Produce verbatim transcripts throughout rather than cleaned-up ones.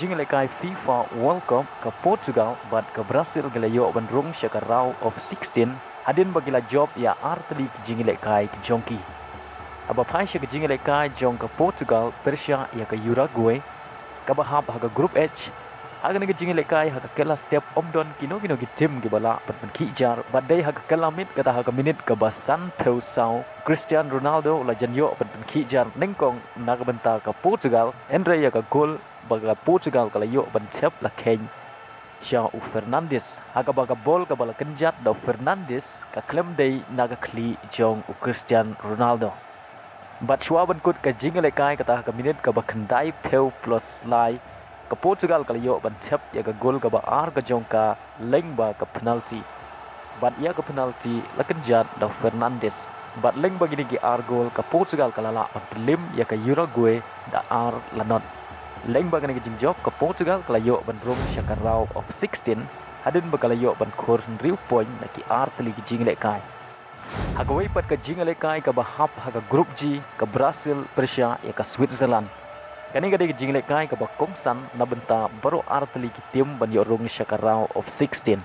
Jingïalehkai FIFA World Cup, ka Portugal bad ka Brazil ki la ïoh ban rung sha ka round of sixteen hadien ba ki la jop ïa artylli ki jingïalehkai ki jong ki. Haba phai sha ka jingïalehkai jong ka Portugal pyrshah ïa ka Uruguay kaba hap ha ka Group H, ha kane ka jingïalehkai ha ka kylla step ym don kino kino ki team kiba lah ban pynkhih jar, bad dei ha ka kylla miet kata ha ka minit kaba sanphew saw, Cristiano Ronaldo u la jan ïoh ban pynkhih jar nyngkong na ka bynta ka Portugal, hynrei ïa ka gol ba ka Portugal ka la ïoh ban thep la kheiñ sha u Fernandes, ha kaba ka bol kaba la kynjat da u Fernandes ka khlem dei na ka khlieh jong u Cristiano Ronaldo. Bad shuwa ban kut ka jingïalehkai kata ha ka minit kaba khyndaiphew plus lai, ka Portugal ka la ïoh ban thep ïa ka gol kaba ar ka jong ka lyngba ka penalty. Bad ïa ka penalty la kynjat da u Fernandes. Bad lyngba kine ki ar gol ka Portugal ka la lah ban pynliem ïa ka Uruguay da ar la not. Lyngba kane ka jingjop ka Portugal ka la ïoh ban rung sha ka round of sixteen hadien ba ka la ïoh ban khur hynriew point na ki artylli ki jingïalehkai. Ha kawei pat ka jingïalehkai kaba hap ha ka Group G, ka Brazil pyrshah ïa ka Switzerland. Kane ka dei ka jingïalehkai kaba kongsan na bynta baroh artylli ki team ban ïoh rung sha ka round of sixteen.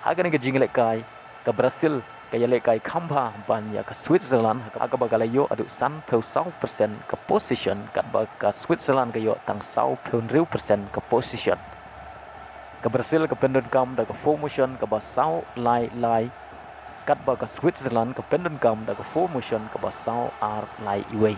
Ha kane ka jingïalehkai ka Brazil ka ïalehkai kham bha ban ïa ka Switzerland, ha kaba ka la ïoh haduh sanphew saw percent ka possession, katba ka Switzerland ka ïoh tang sawphew hynriew percent ka possession. Ka Brazil ka pyndonkam da ka formation kaba saw lai lai, katba ka Switzerland ka pyndonkam da ka formation kaba saw ar lai iwei.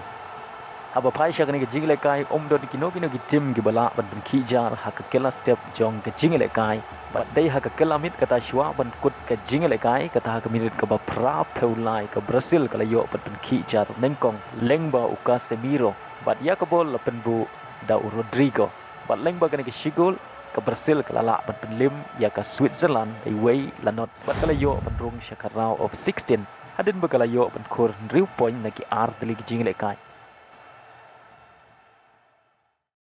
Haba phai sha kane ka jingïalehkai ym don kino kino ki team kiba lah ban pynkhih jar ha ka kylla step jong ka jingïalehkai. Bad dei ha ka kylla miet kata shuwa ban kut ka jingïalehkai kata ha ka minit kaba phraphew lai ka Brazil ka la ïoh ban pynkhih jar nyngkong lyngba u Casemiro. Bad ïa ka bol la pynbuh da u Rodrygo. Bad lyngba kane ka shi gol ka Brazil ka la lah ban pynliem ïa ka Switzerland da iwei la not. Bad ka la ïoh ban rung sha ka round of sixteen hadien ba ka la ïoh ban khur hynriew point na ki artylli ki jingïalehkai.